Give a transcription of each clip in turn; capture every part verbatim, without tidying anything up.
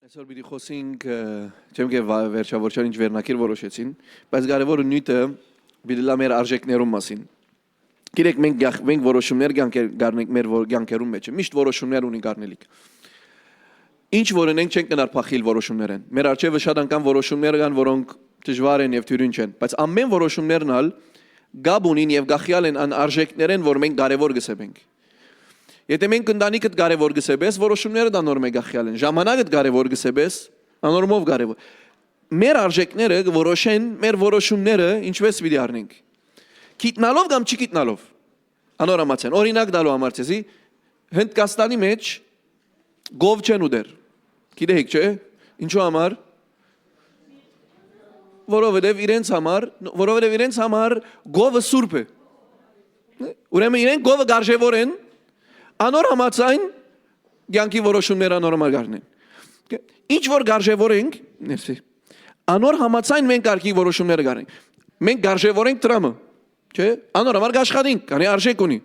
Այսօր պիտի խոսենք, ը, չեմ կերպ վա-, վերջավորչան ինչ վերնակիր որոշեցին, բայց կարևոր նիւթը պիտի լա մեր արժեքներուն մասին։ Գիտեք, մենք գախ-, մենք որոշումներ կյանքեր-, կառնենք մեր որ-, կյանքերուն մեջ։ Միշտ որոշումներ ունի կառնելիք։ Ինչ որ ունենք, չենք կնար փախիլ որոշումներէն։ Մեր առջեւը շատ անգամ որոշումներ կան, որոնք դժուար են եւ թիւրին չեն, բայց ամեն որոշումներն ալ կապ ունին եւ գախյալ են այն արժեքներէն, որ մենք կարեւոր կսեպենք։ Եթե մենք ընտանիքդ կարեւոր կսեպես, որոշումներդ անոր մէ գախյալ են, ժամանակդ կարեւոր կսեպես, անոր մով կարեւոր։ Մեր արժեքները կորոշեն մեր որոշումները, ինչպես պիտի առնենք։ Գիտնալով կամ չգիտնալով, անոր համաձայն։ Օրինակ տալու համար ձեզի, Հնդկաստանի մեջ կով չեն ուտեր։ Գիտեք, չէ՞։ Ինչու համար։ Որովհետեւ իրենց համար, որովհետեւ իրենց համար կովը սուրբ է։ Ուրեմն իրենք կովը կարժեւոր են, անոր համաձայն կյանքի որոշումներ անոր համար կառնեն։ Ինչ որ կարժեւոր ենք, ներսի, անոր համաձայն մենք կարգի որոշումները կառնենք։ Մենք կարժեւոր ենք դրամը, չէ՞։ Անոր համար կաշխատենք, քանի արժեք ունի։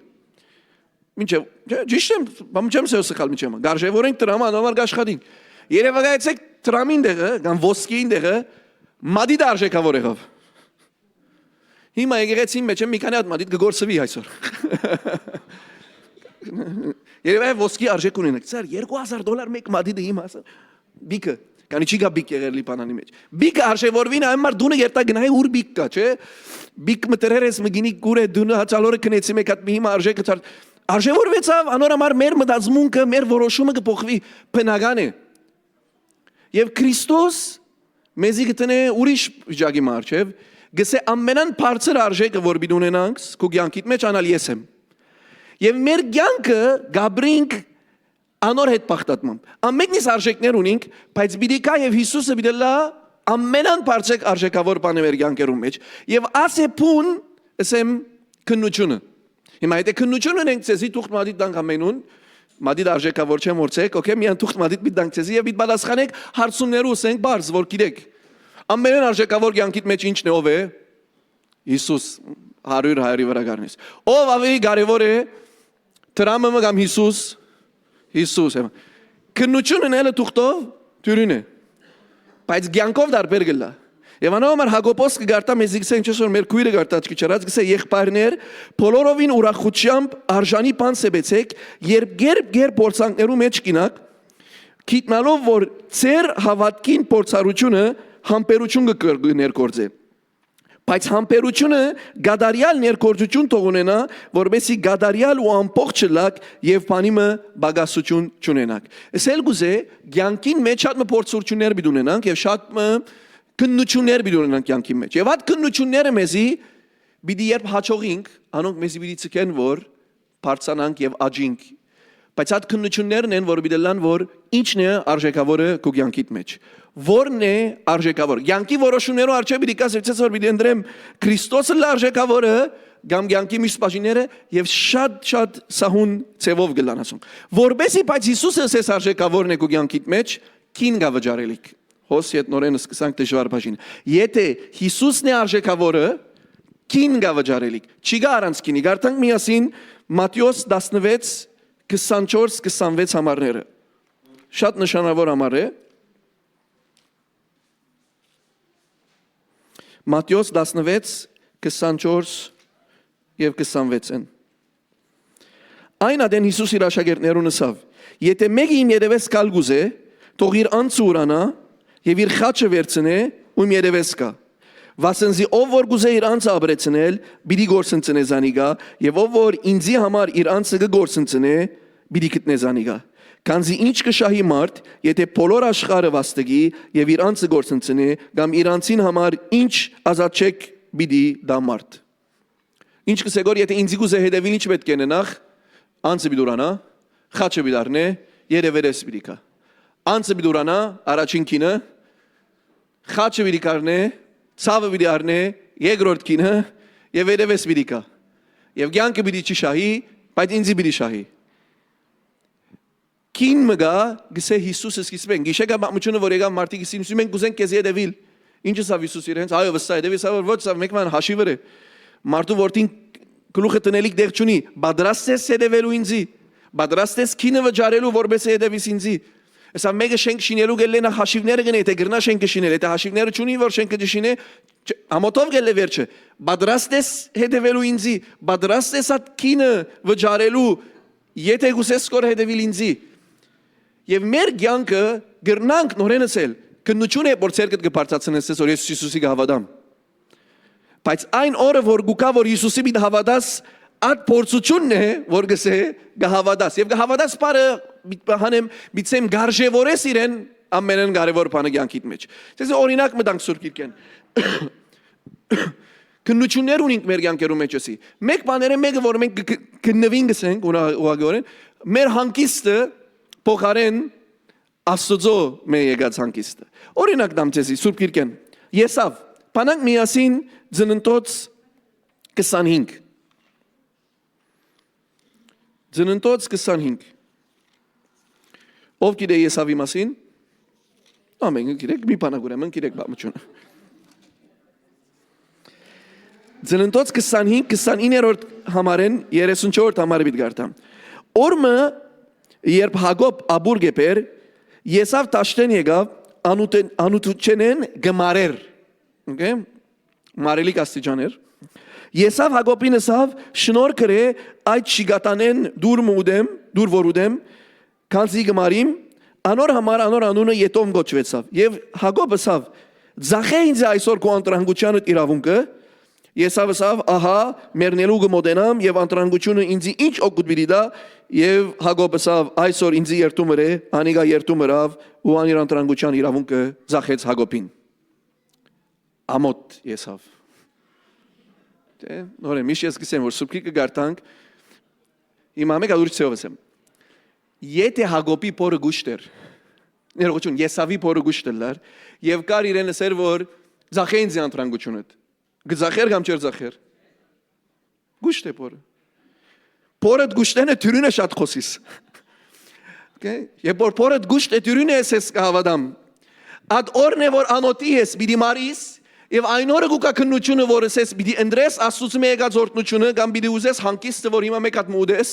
Մինչեւ, չէ, ճիշդ եմ, բա չեմ սեւ սխալ, մինչեւ կարժեւոր ենք դրամը, անոր համար կաշխատենք։ Երևակայեցեք դրամին դեղը, կամ ոսկիին դեղը, մադիդը արժեքավոր եղաւ։ Հիմա եկեղեցին մեջ եմ, մի քանի հատ մադիդ կգործվի այսօր։ Երևի ոսկի արժեք ունենաք։ Սար, երկու հազար դոլար մեկ մադիդը հիմա, ասա, բիքը, քանի չի գա բիկ եղեր Լիբանանի մեջ։ Բիքը արժեվորվին, այն մար դունը երթա գնահի, ուր բիկ կա, չէ՞։ Բիկ մը տրեր ես, մը գինի կուր է, դունը հաց ալորը քնեցի, մեկ հատ մի հիմա արժեքը ցար-, արժեվորվեցաւ, անոր համար մեր մտածմունքը, մեր որոշումը կփոխվի, բնական է։ Եւ Քրիստոս մեզի կտնէ ուրիշ վիճակի մը առջեւ, կսե, ամենան բարձր արժեքը, որ պիտի ունենանք քու կյանքիդ մեջ, անալ ես եմ։ Եւ մեր կյանքը կապրինք անոր հետ բաղդատմամբ։ Ամենքնիս արժեքներ ունինք, բայց պիտի գայ եւ Յիսուսը պիտի լա ամենան բարձր արժեքավոր բանը մեր կյանքերուն մեջ։ Եւ ասե փուն, ասեմ, քննությունը։ Հիմա եթե քննություն ունենք ձեզի, թուղթ մատիտ տանք ամենուն, մատիտ արժեքավոր չեմ, որցեք, օքեյ, միան թուղթ մատիտ պիտի տանք ձեզի եւ պիտի պատասխանեք հարցումներու, ասենք, բարձ, որ գիտեք։ Ամենան արժեքավոր կյանքիդ մեջ ինչն է, ով է։ Յիսուս, հարիւր, հարիւրի վրա կառնես։ Ով աւելի կարեւոր է, դրամը մը կամ Յիսուս։ Յիսուս, հա։ Քննություն ընելը թուղթով դիւրին է, բայց կյանքով դարբեր կ'ըլլայ։ Եւ անոր համար Յակոբոս կը կարդայ, մեզի գսե, ինչպես որ մեր քոյրը կարդաց, քիչ առաջ գսե. «Եղբայրներ, բոլորովին ուրախութեամբ արժանի բան սեպեցեք, երբ գեր-, գեր փորձանքներու մեջ կ'ընաք, գիտնալով որ ձեր հաւատքին փորձառութիւնը համբերութիւն կը կր-, կը ներգործէ»։ Բայց համբերութիւնը կատարեալ ներգործութիւն թող ունենայ, որպէսզի կատարեալ ու ամբողջ ըլլաք եւ բանի մը պակասութիւն չունենաք։ Ասել կ'ուզէ, կեանքին մէջ շատ մը փորձառութիւններ պիտի ունենանք եւ շատ մը քննութիւններ պիտի ունենանք կեանքին մէջ։ Եւ այդ քննութիւնները մեզի պիտի երբ յաջողինք, անոնք մեզի պիտի ցկեն, որ բարձրանանք եւ աճինք։ Բայց այդ քննութիւններն են, որ պիտի լան, որ ինչն է արժեքավորը քու կեանքիդ մէջ։ Ո՞րն է արժեքավոր։ Կեանքի որոշումներու առջեւ պիտի կաս, որ պիտի ընտրեմ Քրիստոսը լա արժեքավորը կամ կեանքի միշտ բաժինները, եւ շատ, շատ սահուն ձևով կլան ասոնք։ Որպեսի, բայց Յիսուսը ասես արժեքավորն է քու կեանքիդ մեջ, քին կա վճարելիք։ Հոս ետ նորեն սկսանք դժուար բաժին։ Եթե Յիսուսն է արժեքավորը, քին կա վճարելիք։ Չի գա առանց քինի։ Կարդանք միասին Մատթէոս տասնվեց, քսանչորս, քսանվեց համարները։ Շատ նշանավոր համար է։ Մատթէոս տասնվեց, քսանչորս եւ քսանվեց են։ Այն ատեն Յիսուս իր աշակերտներուն ըսաւ. «Եթե մեկը իմ ետևէս գալ կ'ուզէ, թող իր անձը ուրանայ եւ իր խաչը վերցնէ ու իմ ետևէս գայ։ Վասն զի ով որ կ'ուզէ իր անձը ապրեցնել, պիտի կորսնցնէ զանիկա, եւ ով որ ինծի համար իր անձը կը կորսնցնէ, պիտի գտնէ զանիկա։ Քանզի ի՞նչ կը շահի մարդ, եթե բոլոր աշխարհը վաստկի եւ իր անձը կորսնցնէ, կամ իր անձին համար ի՞նչ ազատչէք պիտի տայ մարդ»։ Ինչ կ'ըսէ, որ եթե ինձի կ'ուզէ հետեւիլ, ի՞նչ պէտք է ընենայ, անձը պիտի ուրանայ, խաչը պիտի առնէ, երեւերես պիտի գայ։ Անձը պիտի ուրանայ, առաջին քինը, խաչը պիտի կառնէ, ցաւը պիտի առնէ, երկրորդ քինը, եւ երեւերես պիտի գայ։ Եւ կեանքը պիտի չի շահի, բայց ինձի պիտի շահի։ Քին մը գայ, գսէ Յիսուսը սկիզբեն։ Գիշեգա պատմութիւնը, որ եկան մարդիկ, ըսին, «Յիսուս, մենք կ'ուզենք քեզի հետեւիլ»։ Ինչ ըսաւ Յիսուս իրենց, այո, վստահ հետեւի, սա որ ոչ, սա մեկման հաշի վրէ։ Մարդու որդին գլուխը տնելիք տեղ չունի, պատրաստ ես հետեւելու ինձի, պատրաստ ես քինը վճարելու, որպեսզի հետեւիս ինձի։ Եսա մէկը շենք շինելու գելլէ, նախ հաշիվները կ'ընէ, եթէ կրնայ շենքը շինել, եթէ հաշիվները չունի, որ շենքը չշինէ, չ-, ամոթով գելլէ վերջը։ Պատրաստ ես հետեւելու ինծի, պատրաստ ես այդ գինը վճարելու, եթէ կ'ուզես կոր հետեւիլ ինծի։ Եւ մեր կեանքը կրնանք նորէն ըսել, քննութիւն է, որ ձեռքդ կը բարձրացնես, որ ես Յիսուսի կը հաւատամ։ Բայց այն օրը, որ կուքայ, որ Յիսուսի պիտի հաւատաս, այդ փորձութիւնն է, որ կ'ըսէ, կը հաւատաս։ Եւ կը հաւատաս պարը, պիտ-, հանեմ, պիտի կարժեւորես իրեն ամենէն կարեւոր բանը կեանքիդ մէջ։ Դեզի օրինակ մը տանք Սուրբ Գիրքէն։ Քննութիւններ ունինք մեր կեանքերու մէջ էսի։ Մէկ բաները մէկը, որ մենք կը, կը, քննուին, կ'ըսենք, ուղղակիորեն, մեր հանգիստը փոխարեն Աստուծոյ մէ եկած հանգիստը։ Օրինակ տամ ձեզի Սուրբ Գիրքէն։ Եսաւ, բանանք միասին Ծննդոց քսանհինգ։ Ծննդոց քսանհինգ։ Ով գիտէ Եսաւի մասին։ Ամեն գիրեք, մի բանակ ուրեմն գիրեք պատմությունը։ Ծննդոց քսանհինգ, քսանիններորդ համարէն երեսունչորդ համարը պիտի կարդամ։ Օր մը, երբ Յակոբ ապուր կ'էր, Եսաւ դաշտէն եկաւ, անուտեն-, անուտութենէն կը մարէր։ Okay? Մարելիք աստիճան էր։ Եսաւ Յակոբին ըսաւ. «Շնորհ կրէ այդ շիկատանէն դուռ մը ուտեմ, դուռ որ ուտեմ, քանզի կը մարիմ»։ Անոր համար անոր անունը Ետովմ կոչուեցաւ։ Եւ Յակոբ ըսաւ. «Ձախէ ինծի այսօր քու անտրանկութեանդ իրաւունքը»։ Եսաւ ըսաւ. «Ահա, մեռնելու կը մօտենամ եւ անտրանկութիւնը ինծի ի՞նչ օգուտ պիտի տայ»։ Եւ Յակոբ ըսաւ. «Այսօր ինծի երդում ըրէ»։ Անիկա երդում ըրաւ ու անոր անտրանկութեան իրաւունքը ձախեց Յակոբին։ Ամոթ Եսաւ։ Դե, նորէն, միշտ ես կ'ըսեմ, որ Սուրբ Գիրքը կարդանք, հիմա մէկ ուրիշ ձեւով ըսեմ։ Եթէ Յակոբի փորը կուշտ էր, ներողություն, Եսաւի փորը կուշտ ըլլար, եւ կար իրեն ըսեր, որ «Ձախէ ինձ անտրանկութիւնդ»։ Կը ձախեր կամ չէր ձախեր։ Կուշտ է փորը։ Փորդ կուշտենէ դուրինը շատ խօսիս։ Okay? Երբ որ փորդ կուշտ է դուրինը ես, ես կը հաւատամ։ Այդ օրն է, որ անօթի ես, պիտի մարիս, եւ այն օրը կուքայ քննութիւնը, որ ես պիտի ընտրես Աստուծմէ եկած օրհնութիւնը, կամ պիտի ուզես հանգիստը, որ հիմա մէկ հատ մը ուտես,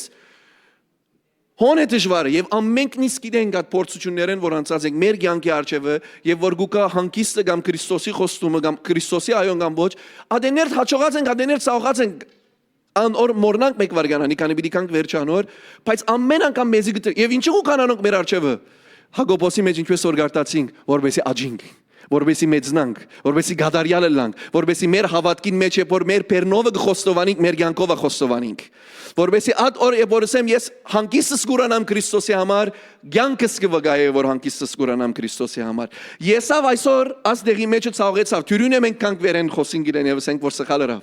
հոն է դժուարը, եւ ամենքն իսկ գիտենք այդ փորձութիւններէն, որ անցած ենք մեր կեանքի առջեւը, եւ որ կուքայ հանգիստը կամ Քրիստոսի խոստումը, կամ Քրիստոսի այոն կամ ոչ, ատեներդ հաջողած ենք, ատեներդ սաղոխած ենք, ան օր մոռնանք մէկ վայրկյան, անի քանի պիտի գանք վերջանոր, բայց ամեն անգամ մեզի գտե, եւ ինչու կուքան անոնք մեր առջեւը, Յակոբոսի մէջ ինչպես որ կարդացինք, որպեսի աճինք, որպեսի մեծնանք, որպեսի կատարյալ ըլլանք, որպեսի մեր հաւատքին մէջ է, որ մեր բեռնովը կը խոստովանինք, մեր կեանքովը խոստովանինք, որպեսի այդ օր, երբ որ ըսեմ, ես հանգիստս կ'ուրանամ Քրիստոսի համար, կեանքս կը վկայէ, որ հանգիստս կ'ուրանամ Քրիստոսի համար։ Եսաւ այսօր այս դեղի մեջը ցաղեցաւ, դուրինը մենք գանք վերէն խօսինք իրեն եւ ըսենք, որ սխալ ըրաւ։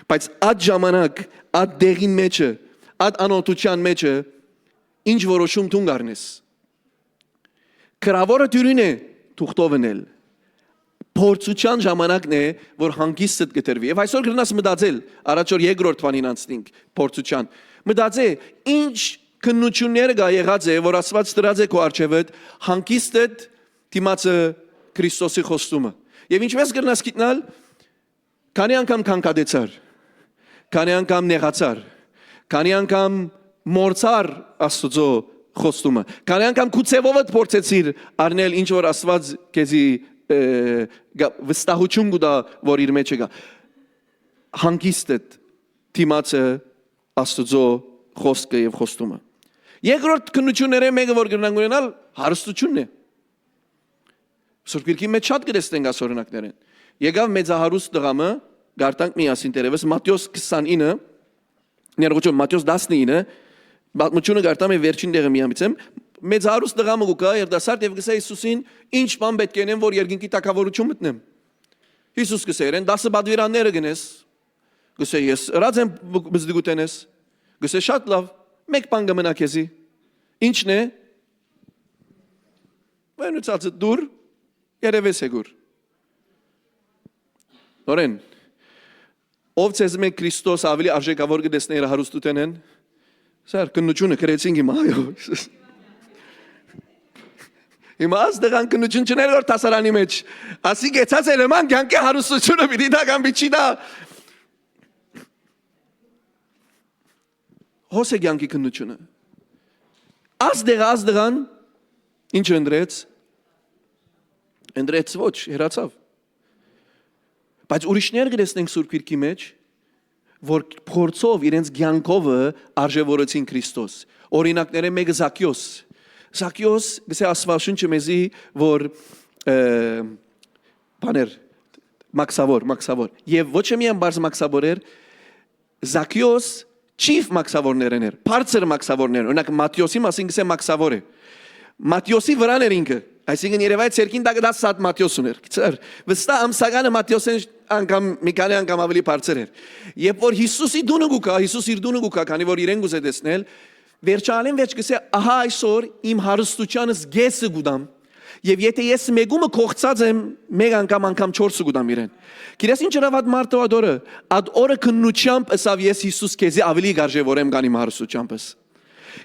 Բայց այդ ժամանակ, այդ դեղին մեջը, այդ անօթութեան մեջը, ինչ որոշում դուն կ'առնես։ Գրաւորը դուրին է թուղթով ընել։ Փորձութեան ժամանակն է, որ հանգիստդ կը տրուի։ Եւ այսօր կրնաս մտածել, առաջ որ երկրորդ բանին անցնենք, փորձութեան։ Մտածէ, ինչ քննութիւնները կա եղած է, որ Աստուած դրած է քո առջեւդ, հանգիստդ դիմացը Քրիստոսի խոստումը։ Եւ ինչպես կրնաս գիտնալ, քանի՞ անգամ գանգատեցար, քանի՞ անգամ նեղացար, քանի՞ անգամ մոռցար Աստուծոյ խոստումը, քանի՞ անգամ քու ձեւովդ փորձեցիր առնել, ինչ որ Աստուած քեզի, ը, գա-, վստահութիւն կու տայ, որ իր մէջը կայ։ Հանգիստդ դիմացը Աստուծոյ խոսքը եւ խոստումը։ Երկրորդ քննութիւններէն մէկը, որ կրնանք ունենալ, հարստութիւնն է։ Սուրբ Գիրքի մէջ շատ կը տեսնենք այս օրինակներէն։ Եկաւ մեծահարուստ տղամը, կարդանք միասին դերևս, Մատթէոս քսանինը, ներողություն, Մատթէոս տասնինը, պատմությունը կարդամ եւ վերջին տեղը միամիցեմ, մեծահարուստ տղամը կու գայ երիտասարդ եւ կ'ըսէ Յիսուսին. «Ինչ բան պէտք է ընեմ, որ երկնքի թագաւորութիւն մտնեմ»։ Յիսուս կ'ըսէ իրեն. «Դասը պատուիրանները կ'ընես»։ Կ'ըսէ. «Ես ըրած եմ բ-, բզդգութենէս»։ Կ'ըսէ. «Շատ լաւ, մէկ բան կը մնայ քեզի»։ Ի՞նչն է։ Վերնուցածը դուր, երեւես եկուր։ Նորէն, ով ձեզմէ Քրիստոս աւելի արժեքաւոր կը տեսնէ իր հարուստութենէն։ Սա քննութիւնը գրեցինք հիմա, այո։ Հիմա այս տղան քննութիւն չուներ որ դասարանի մէջ։ Ասի կեցած է լեման կյանքի հարուստությունը պիտի տա կամ պիտի չի տա։ Հոս է կյանքի քննությունը։ Աս դեղը, աս դղան Ի՞նչը ընտրեց։ Ընտրեց ոչ, հեռացաւ։ Բայց ուրիշներ կը տեսնենք Սուրբ Գիրքի մէջ, որ փորձով, իրենց կեանքովը արժեւորեցին Քրիստոս։ Օրինակներէն մէկը Զաքիոս։ Զաքիոս, գսե Աստուածաշունչը մեզի, որ, ը, բաներ, մաքսաւոր, մաքսաւոր։ Եւ ոչ միայն բարձ մաքսաւոր էր, Զաքիոս չիֆ մաքսաւորներէն էր, բարձր մաքսաւորներ։ Օրինակ, Մատիոսի մասին գսե մաքսաւոր է։ Մատիոսի վրան էր ինքը, այսինքն երեւայ ցերկին տակ դա սատ Մատիոս ուներ։ Գիցեր, վստահ ամսականը Մատիոսեն անգամ, մի քանի անգամ ավելի բարձր էր։ Երբ որ Յիսուսի դունը գուկա, Յիսուս իր դունը գուկա, քանի որ իրեն գուզե տեսնել, վերջանալեն վերջ գսե, «Ահա այսօր իմ հարստութեանս գեսը գուտամ, եւ եթէ ես մեկումը կողցած եմ, մեկ անգամ, անգամ չորսը գուտամ իրեն»։ Գիտես ինչ ըրաւ այդ մարդը, այդ օրը, այդ օրը քննութեամբ ըսաւ, «Ես Յիսուս քեզի ավելի կարժեւորեմ քան իմ հարստութեամբս»։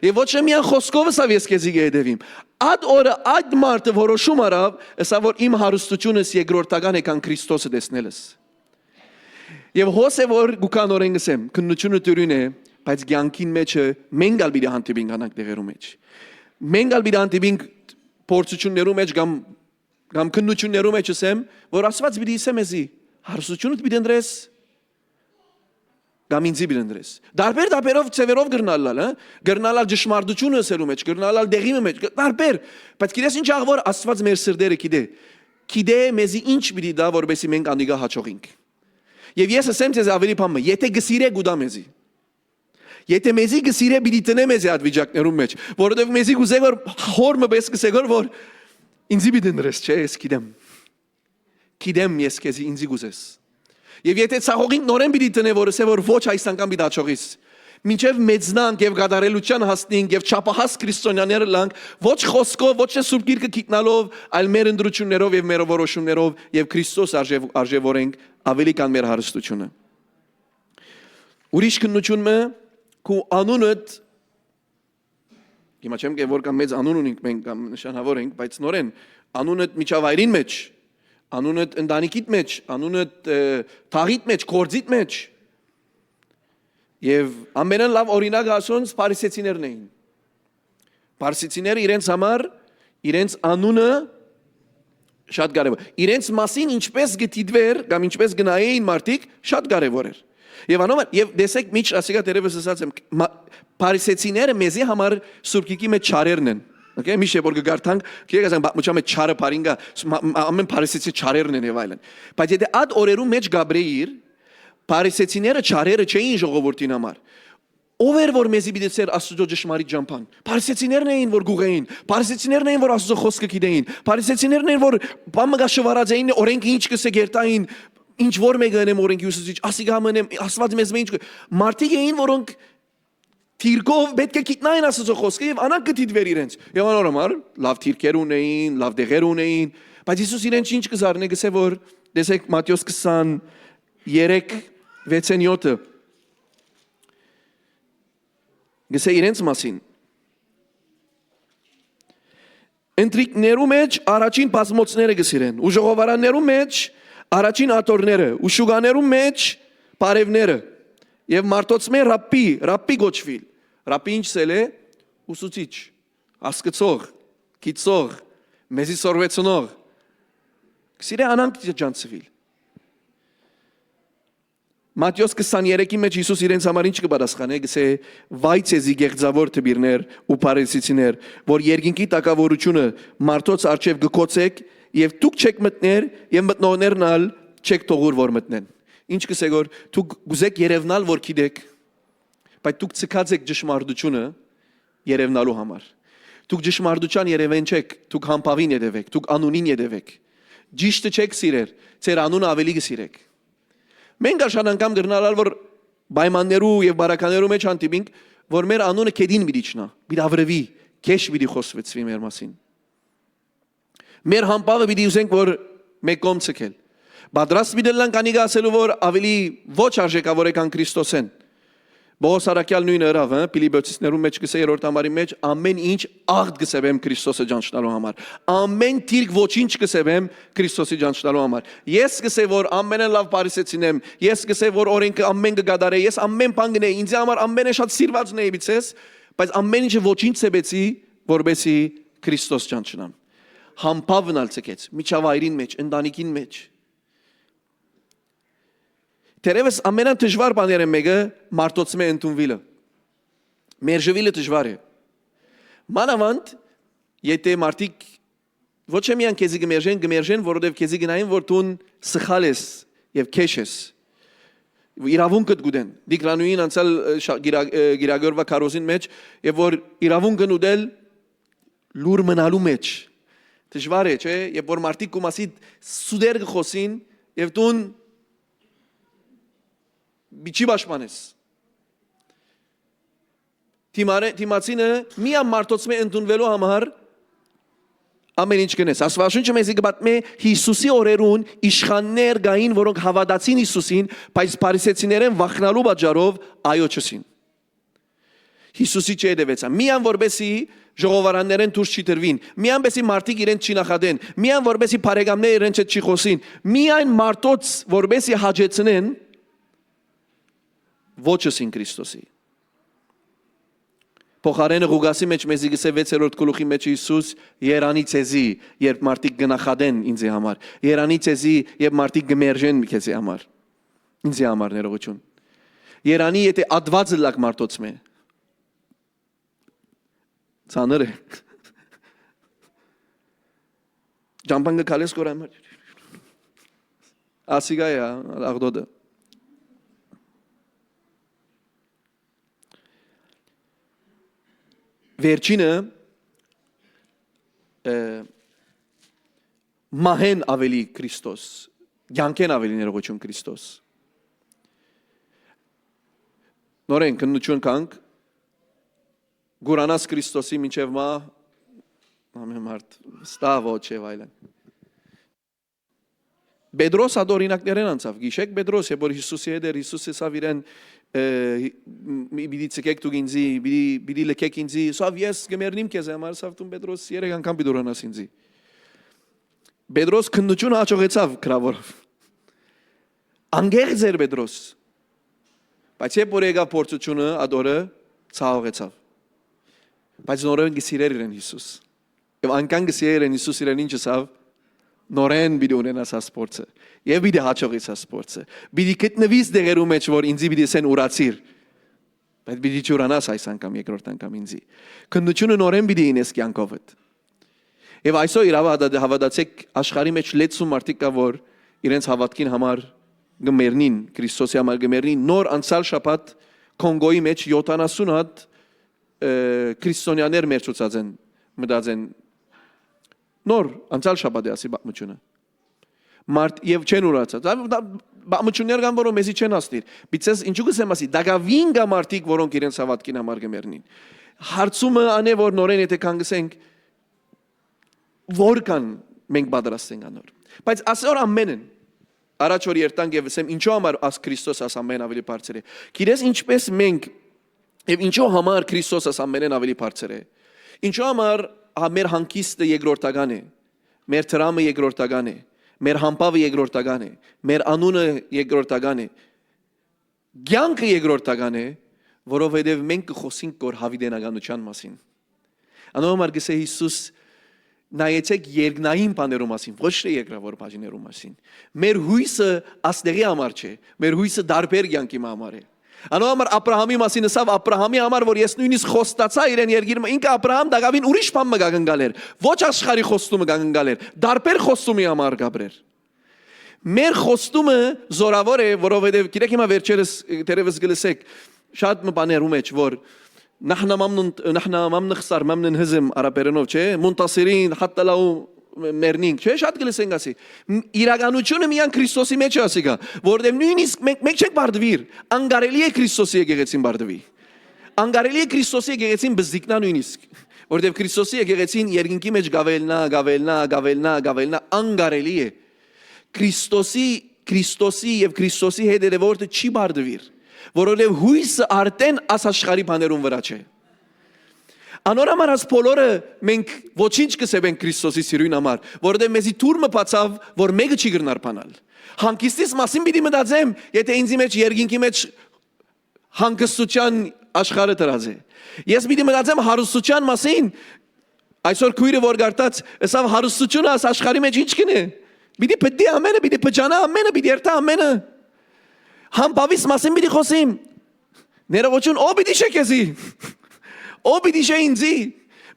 Եւ ոչ միայն խոսքով ըսաւ, «Ես քեզի կը հետեւիմ»։ Այդ օրը այդ մարդը որոշում առաւ, ըսաւ, որ «Իմ հարստությունս երկրորդական է քան Քրիստոսը տեսնելս»։ Եւ հոս է որ գուքան օրեն գսեմ, քննությունը դուրին է, բայց կեանքին մեջը մենք ալ պիտի հանդիպինք անակ տեղերու մեջ։ Մենք ալ պիտի հանդիպինք փորձություններու մեջ կամ, կամ քննություններու մեջ, ըսեմ, որ Աստված պիտի ըսե մեզի, «Հարստությունդ պիտի ընտրես կամ ինձի պիտի ընտրես»։ Տարբեր, տարբերով, ձևերով կրնալ լալ, հը? Կրնալ ալ ճշմարտությունը ըսելու մեջ, կրնալ ալ տեղի մը մեջ, կը-, տարբեր։ Բայց գիտես ինչ աղ որ Աստված մեր սրտերը գիտե։ Գիտե մեզի ինչ պիտի տա, որպեսզի մենք անիկա հաջողինք։ Եւ ես ըսեմ ձեզ ավելի բան մը, եթէ գսիրե, կուտա մեզի։ Եթէ մեզի գսիրե, պիտի տնէ մեզի այդ վիճակներուն մեջ, որովհետեւ մեզի կուզե որ հոր մը պես գսե գոր որ ինձի պիտի ընտրես, չէ, ես գիտեմ։ Գիտեմ ես քեզի ինձի կուզես։ Եւ եթէ ցախողինք նորեն պիտի տնէ որ ըսե որ ոչ այս անգամ պիտի հաջողիս։ Մինչեւ մեծնանք եւ կատարելութեան հասնենք եւ չափահաս քրիստոնյաներ ըլանք, ոչ խոսքով, ոչ թե Սուրբ Գիրքը գիտնալով, այլ մեր ընտրություններով եւ մեր որոշումներով եւ Քրիստոս արժեվ-, արժեվորենք ավելի քան մեր հարստությունը։ Ուրիշ քննություն մը, քու անունդ, հիմա չեմ կը որ կամ մեծ անուն ունենք մենք կամ նշանավոր ենք, բայց նորեն անունդ միջավայրին մեջ, անունդ ընտանիքիդ մեջ, անունդ, ը, թաղիդ մեջ, գործիդ մեջ։ Եւ ամենէն լաւ օրինակ ասոնց փարիսեցիներն էին։ Փարիսեցիները իրենց համար, իրենց անունը շատ կարեւոր։ Իրենց մասին ինչպես գտիտվեր կամ ինչպես գնայեին մարդիկ, շատ կարեւոր էր։ Եւ անոնք, եւ տեսեք, միջ ասիկա դերևս ասած եմ, մա-, փարիսեցիները մեզի համար Սուրբ Գիրքի մեջ չարերն են։ Okay, միշտ որ կգարթանք, կերեք ասենք, պատմության մեջ չարը, փարինգա, ս-, մա-, մա-, ամեն փարիսեցի չարերն են եւ այլն։ Բայց եթե այդ օրերու մեջ Գաբրիէլ, փարիսեցիները չարերը չէին ժողովուրդին համար։ Ո՞վ էր որ մեզի պիտի ցեր Աստուծոյ ճշմարիտ ճամփան։ Փարիսեցիներն էին որ գուղեին, փարիսեցիներն էին որ Աստուծոյ խոսքը գիտեին, փարիսեցիներն էին որ բան մը կա շվարած էին, օրենքը ինչ կսե գերտային, ինչ որ մեկը ընեմ օրենքի ուսուցիչ, ասիկա մը ընեմ, Աստված մեզ մը ինչ կը-, մարդիկ էին, որոնք թիրքով պէտք է գիտնային Աստուծոյ խոսքը եւ անակ կը դիտվեր իրենց։ Եւ անոր համար լաւ թիրքեր ունեին, լաւ դեղեր ունեին, բայց Յիսուս իրենց ինչ կը զարնէ, կսե որ, տեսեք Մատթէոս քսան երեք, վեցեն յոթը, կսե իրենց մասին. «Ընթրիքներու մեջ առաջին բազմոցները կսիրեն, ու ժողովարաններու մեջ առաջին աթոռները, ու շուկաներու մեջ պարեւները, եւ մարդոց մէ Ռաբբի, Ռաբբի կոչուիլ»։ Ռաբբի ինչ սել է, ուսուցիչ, հասկցող, գիտցող, մեզի սորվեցնող։ Կսիրե անանք ճանչցուիլ։ Մատթէոս քսան երեքի մեջ Յիսուս իրենց համար ինչ կը պատասխանէ, կսե. «Վայ ձեզի, գեղձաւոր դպիրներ ու փարիսեցիներ, որ երկինքի տակավորութիւնը մարդոց առջեւ կը գոցեք, եւ դուք չեք մտներ, եւ մտնողներն ալ չեք թողուր որ մտնեն»։ Ինչ կսե գոր, դուք կուզեք երեւնալ որ գիտեք, բայց դուք ցկած եք ճշմարտությունը երեւնալու համար։ Դուք ճշմարտության երևեն չեք, դուք համբաւին ետեւեք, դուք անունին ետեւեք։ Ճիշդը չեք սիրեր, ձեր անունը աւելի կը սիրեք։ Մենք աշան անգամ կրնալ ալ որ պայմաններու եւ բարականերու մեջ հանդիպինք, որ մեր անունը կեդին պիտի չնայ, պիտի յարմարվի, քեշ պիտի խոսվեցվի մեր մասին։ Մեր համբաւը պիտի ուզենք որ մէկ կողմ ցկել։ Պատրաստ պիտի ըլլանք անիկա ասելու որ աւելի ոչ արժեքաւոր է քան Քրիստոսեն։ Պողոս առաքյալ նոյնը ըրաւ, հը, Փիլիպպոսիներուն մեջ կսե երրորդ համարի մեջ, «Ամեն ինչ աղդ կսեւեմ Քրիստոսը ճանչնալու համար։ Ամեն թիրք ոչինչ կսեւեմ Քրիստոսի ճանչնալու համար»։ Ես կսե որ ամենէն լաւ փարիսեցին եմ, ես կսե որ օրենքը ամեն կը կատարե, ես ամեն բան կնեի, ինձի համար ամենէն շատ սիրվածն էի բիցես, բայց ամեն ինչը ոչինչ սեպեցի, որպեսի Քրիստոս ճանչնամ։ Համբաւն ալ ձգեց, միջավայրին մէջ, ընտանիքին մէջ։ Թերեւս ամենան դժուար բաներէն մէկը մարդոցմէ ընդունուիլը։ Մերժուիլը դժուար է։ Մանաւանդ, եթէ մարդիկ ոչ միայն քեզի կը մերժեն, կը մերժեն, որովհետեւ քեզի կնայեն, որ դուն սխալ ես եւ քեշ ես։ Իրաւունքդ կուտեն։ Տիգրանուհին անցեալ, ը, շա-, գիրա-, ը, գիրագորվա քարոզին մէջ, եւ որ իրաւունքն ուտել լուր մնալու մէջ։ Դժուար է, չէ՞, երբ որ մարդիկ քու մասի սուտեր կը խօսին, եւ դուն մի չի պաշտպանես։ Դիմարէ-, դիմացինը միան մարդոցմէ ընդունուելու համար ամեն ինչ կնես։ Աստուածաշունչը մեզի կը պատմէ Յիսուսի օրերուն իշխաններ կային, որոնք հաւատացին Յիսուսին, բայց փարիսեցիներէն վախնալու պատճառով այո չըսին։ Յիսուսի չհետեւեցան։ Միան որպեսի ժողովարաններէն դուրս չի տրուին, միան պեսի մարդիկ իրենց չի նախատեն, միան որպեսի բարեկամները իրենց հետ չի խօսին, միայն մարդոց որպեսի հաճեցնեն, ոչ ըսին Քրիստոսի։ Փոխարէնը Ղուկասի մէջ մեզի գսէ վեցերորդ գլուխի մէջ Յիսուս. «Երանի ձեզի, երբ մարդիկ կը նախատեն ինձի համար։ Երանի ձեզի, երբ մարդիկ կը մերժեն քեզի համար, ինձի համար», ներողություն։ Երանի, եթէ ատուած ըլլաք մարդոցմէ։ Ցաներ է։ Ճամբան կը քալես կոր համար։ Ասիկա է, աղդոտը։ Վերջինը, ը, մահեն ավելի Քրիստոս, կյանքեն ավելի ներողություն Քրիստոս։ Նորեն քննություն կանք, կուրանաս Քրիստոսի մինչև մահ, ամեն մարդ, ստա ոչ եւ այլն։ Պետրոս այդ օրինակներէն անցաւ։ Գիշեք Պետրոս, երբ որ Յիսուսի հետ էր, Յիսուս ըսաւ իրեն, ը, մի-, «Պիտի ցկեք դուք ինձի, պիտի, պիտի լքեք ինձի»։ Ըսաւ. «Ես կը մեռնիմ քեզ համար», ըսաւ. «Դուն Պետրոս երեք անգամ պիտի ուրանաս ինձի»։ Պետրոս քննությունը հաջողեցաւ գրաւորով։ Անկեղծ էր Պետրոս։ Բայց երբ որ եկաւ փորձութիւնը, այդ օրը ցաւողեցաւ։ Բայց նորէն կը սիրէր իրեն Յիսուս։ Եւ անկան կը սիրէր իրեն Յիսուս, իրեն ինչ ըսաւ. «Նորէն պիտի ունենաս այս փորձը։ Եւ պիտի հաջողես այս փորձը։ Պիտի գտնուիս դեղերու մէջ, որ ինձի պիտի ըսեն ուրացիր։ Բայց պիտի չուրանաս այս անգամ, երկրորդ անգամ ինձի»։ Քննությունը նորէն պիտի ինես կյանքովդ։ Եւ այսօ իրաւը հաւատա-, հաւատացէք, աշխարհի մէջ լեցուն մարդիկ կայ, որ իրենց հաւատքին համար կը մեռնին, Քրիստոսի համար կը մեռնին։ Նոր անցյալ շաբաթ Կոնկոյի մէջ յոթանասուն հատ, ը, քրիստոնեաներ մեռցուցած են, մտած են։ Նոր անցյալ շաբաթ է ասի պատմությունը։ Մարդ, եւ չեն ուրացած։ Դա, դա պատմություններ կան, որոնք մեզի չեն հասնիր։ Բիցես ինչու կսեմ ասի, դակաւին կայ մարդիկ, որոնք իրենց հաւատքին համար կը մեռնին։ Հարցումը անէ, որ նորէն եթէ կանգնենք, որքան մենք պատրաստ ենք անոր։ Բայց ասոր ամենն, առաջ որ երթանք եւ ասեմ, ինչու համար աս Քրիստոս աս ամեն ավելի բարձր է։ Գիտես ինչպես մենք, եւ ինչու համար Քրիստոս աս ամենեն ավելի բարձր է։ Ինչու համար, հա, մեր հանգիստը երկրորդական է, մեր դրամը երկրորդական է, մեր համբավը երկրորդական է, մեր անունը երկրորդական է, կյանքը երկրորդական է, որովհետեւ մենք կը խոսենք կոր յաւիտենականության մասին։ Անոր համար գսէ Յիսուս. «Նայեցեք երկնային բաներու մասին, ոչ թէ երկրաւոր բաներու մասին»։ Մեր յոյսը աստեղի համար չէ, մեր յոյսը դարբեր կյանքի համար է։ Անոր համար Աբրահամի մասին ըսաւ Աբրահամի համար, որ ես նոյնիսկ խոստացայ իրեն երկիր մը, ինքը Աբրահամ դակաւին ուրիշ բան մը կագնկալ էր, ոչ աշխարհի խոստումը կագնկալ էր, դարբեր խոստումի համար կապրեր։ Մեր խոստումը զորաւոր է, որովհետեւ գիտեք հիմա վերջերս, ը, թերեւս կը լսեք, շատ մը բաներու մէջ, որ «Նահնա մամնուն, նահնա մամնը խսար մամնն հզմ» արաբերենով, չէ՞, «Մունտասիրին հատտալաու մերնինք», չէ՞, շատ կը լսենք ասի։ Մ-, իրականությունը միայն Քրիստոսի մեջ է ասիկա, որովհետեւ նոյնիսկ մենք, մենք չենք բարդուիր, անկարելի է Քրիստոսի եկեղեցին բարդուի։ Անկարելի է Քրիստոսի եկեղեցին բզդիկնա նոյնիսկ, որովհետեւ Քրիստոսի եկեղեցին երկնքի մեջ գավելնա, գավելնա, գավելնա, գավելնա, անկարելի է։ Քրիստոսի, Քրիստոսի եւ Քրիստոսի հետ երևորդը չի բարդուիր, որովհետեւ յոյսը արդեն աս աշխարհի բաներուն վրա չէ։ Անոր համար աս բոլորը մենք ոչինչ կսեպենք Քրիստոսի սիրոյն համար, որովհետեւ մեզի թուր մը բացաւ, որ մէկը չի կրնար բանալ։ Հանգիստիս մասին պիտի մտածեմ, եթէ ինձի մեջ, երկինքի մեջ հանգստության աշխարհը դրած է։ Ես պիտի մտածեմ հարստության մասին, Այսօր քոյրը որ գարտած, ըսաւ, հարստությունը աս աշխարհի մեջ ինչ կ'ընէ։ Պիտի պտտի ամենը, պիտի պճանայ ամենը, պիտի երթայ ամենը։ Համբաւիս մասին պիտի խօսիմ։ Ներողություն, ո՞վ պիտի շէ քեզի։ Ո՞վ պիտի շէ ինձի։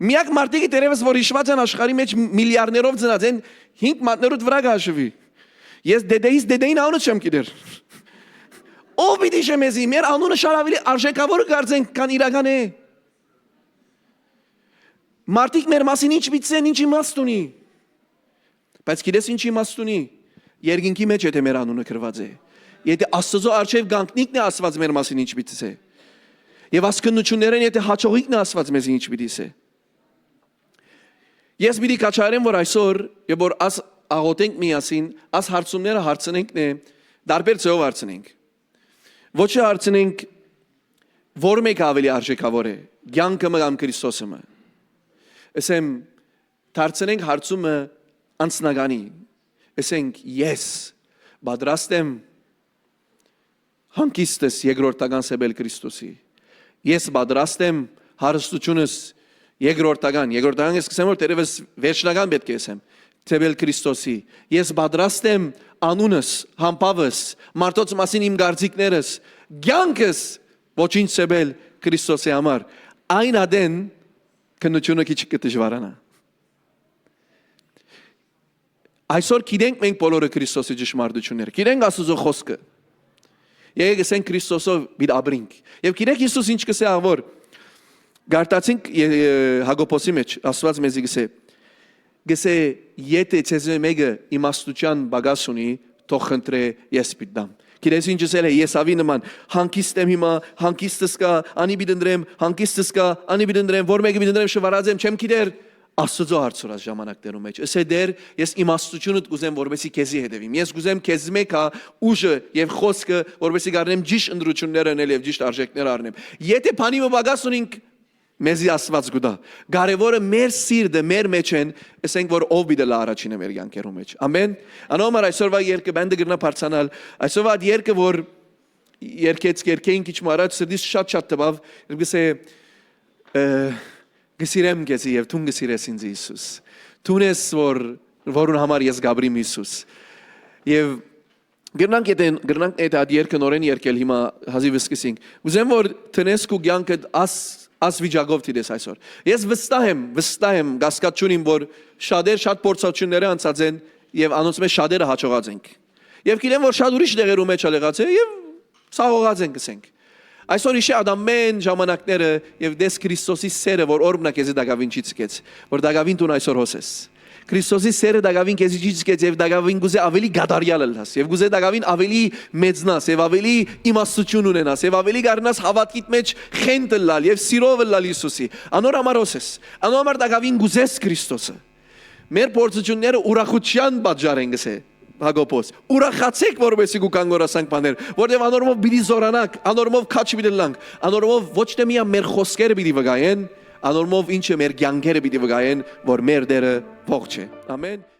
Միակ մարդիկը դերևս որ յիշուած են աշխարհի մեջ միլիարներով ծնած են, հինգ մատներուդ վրայ կը հաշուի։ Ես դեդեիս դեդեին անունը չեմ գիտեր։ Ո՞վ պիտի շէ մեզի։ Մեր անունը շատ ավելի արժեքավոր կարծենք, քան իրական է։ Մարդիկ մեր մասին ինչ պիտի ասեն, ինչ իմաստ ունի։ Բայց գիտես ինչ իմաստ ունի։ Երկինքի մեջ եթե մեր անունը գրված է, եթե Աստուծոյ առջեւ կանգնինք, Աստուած մեր մասին ինչ պիտի ասէ։ Եւ աս քննութիւններէն եթե հաջողինք, Աստուած մեզի ինչ պիտի ասէ։ Ես պիտի կաչարեմ, որ այսօր, եւ որ աս աղօթենք միասին, աս հարցումները հարցնենք, նե, տարբեր ձեով հարցնենք։ Ոչ, հարցնենք, որ մեկը ավելի արժեքավոր է, կեանքը մը կամ Քրիստոսը մը։ Ասեմ, դարձնենք հարցումը անձնականի։ Ասենք, ես պատրաստ եմ հանգիստս երկրորդական սեպել Քրիստոսի։ Ես պատրաստ եմ հարստությունս երկրորդական, երկրորդական ես կսեմ, որ դերևս վերջնական պէտք է ասեմ, սեպել Քրիստոսի։ Ես պատրաստ եմ անունս, համբաւս, մարդոց մասին իմ կարծիքներս, կեանքս ոչինչ սեպել Քրիստոսի համար։ Այն ատեն քննութիւնը քիչ կը դժուարանայ։ Այսօր գիտենք մենք բոլորը Քրիստոսի ճշմարտությունները, գիտենք Աստուծոյ խօսքը։ Եկեք ասենք Քրիստոսով պիտի ապրինք։ Եւ գիտեք Յիսուս ինչ կսէ, ահա որ գարտացինք Ե-, Ե-, Յակոբոսի մեջ, Աստուած մեզի կսէ, կսէ, եթե ձեզմէ մեկը իմաստութեան պակաս ունի, թող խնդրէ, ես պիտի տամ։ Գիտես ինչ ըսել է Եսաւի նման, հանգիստ եմ հիմա, հանգիստս կայ, անի պիտի ընտրեմ, հանգիստս կայ, անի պիտի ընտրեմ, որ մեկը պիտի ընտրեմ, շուարած եմ, չեմ գիտեր, Աստուծոյ հարցրած ժամանակներու մեջ։ Ըսէ Տէր, ես իմաստութիւնդ կ'ուզեմ, որպեսզի քեզի հետեւիմ։ Ես կ'ուզեմ քեզմէ գայ ուժը եւ խօսքը, որպեսզի կարենեմ ճիշտ ընտրութիւններ ընել եւ ճիշտ արժեքներ առնեմ։ Եթե բանի մը պակաս ունինք, մեզի Աստուած կու տայ։ Կարեւորը մեր սիրտը, մեր մեջ են, ասենք որ ով պիտի լա առաջինը մեր կեանքերու մեջ։ Ամեն։ Անոր համար այսօրվա երկը բանդը կրնայ բարձրանալ, այսօրվա այդ երկը որ երկեց, երկեին քիչ մը առաջ, սրտիս շատ շատ տպաւ, եւ կսէ, ը, «Կսիրեմ քեզի եւ դուն կսիրես ինձ, Յիսուս։ Դուն ես որ, որուն համար ես կ'ապրիմ, Յիսուս»։ Եւ կրնանք եթե, կրնանք եթե այդ երկը նորեն երկել հիմա հազիվ սկսենք։ Կ'ուզեմ որ տնես քու կեանքդ աս, աս վիճակով դիտես այսօր։ Ես վստահ եմ, վստահ եմ, կասկած չունիմ որ շատեր շատ փորձությունները անցած են եւ անոնց մեջ շատերը հաջողած ենք։ Եւ գիտեմ որ շատ ուրիշ տեղերու մեջ ալ եղած է եւ ցաւողած ենք, կսենք։ Այսօր իշի այդ ամեն ժամանակները եւ տես Քրիստոսի սերը, որ օրբնա քեզի տակաւին չի ցկեց, որ տակաւին դուն այսօր հոս ես։ Քրիստոսի սերը տակաւին քեզի չի ցկեց եւ տակաւին կուզէ ավելի կատարյալ ըլլաս, եւ կուզէ տակաւին ավելի մեծնաս, եւ ավելի իմաստութիւն ունենաս, եւ ավելի կարնաս հաւատքիդ մեջ խենթ ըլլալ եւ սիրով ըլլալ Յիսուսի։ Անոր համար հոս ես, անոր համար տակաւին կուզես Քրիստոսը։ Մեր փորձությունները ուրախութեան պատճառ են, կսէ Յակոբոս։ Ուրախացէք, որպեսզի կու կանգորասանք բաներ, որտեւ անորմով պիտի զորանաք, անորմով քաջ պիտի լանք, անորմով ոչ թե միայն մեր խօսքերը պիտի վկայեն, անորմով ինչը մեր կեանքերը պիտի վկայեն, որ մեր Տերը ողջ է։ Ամեն։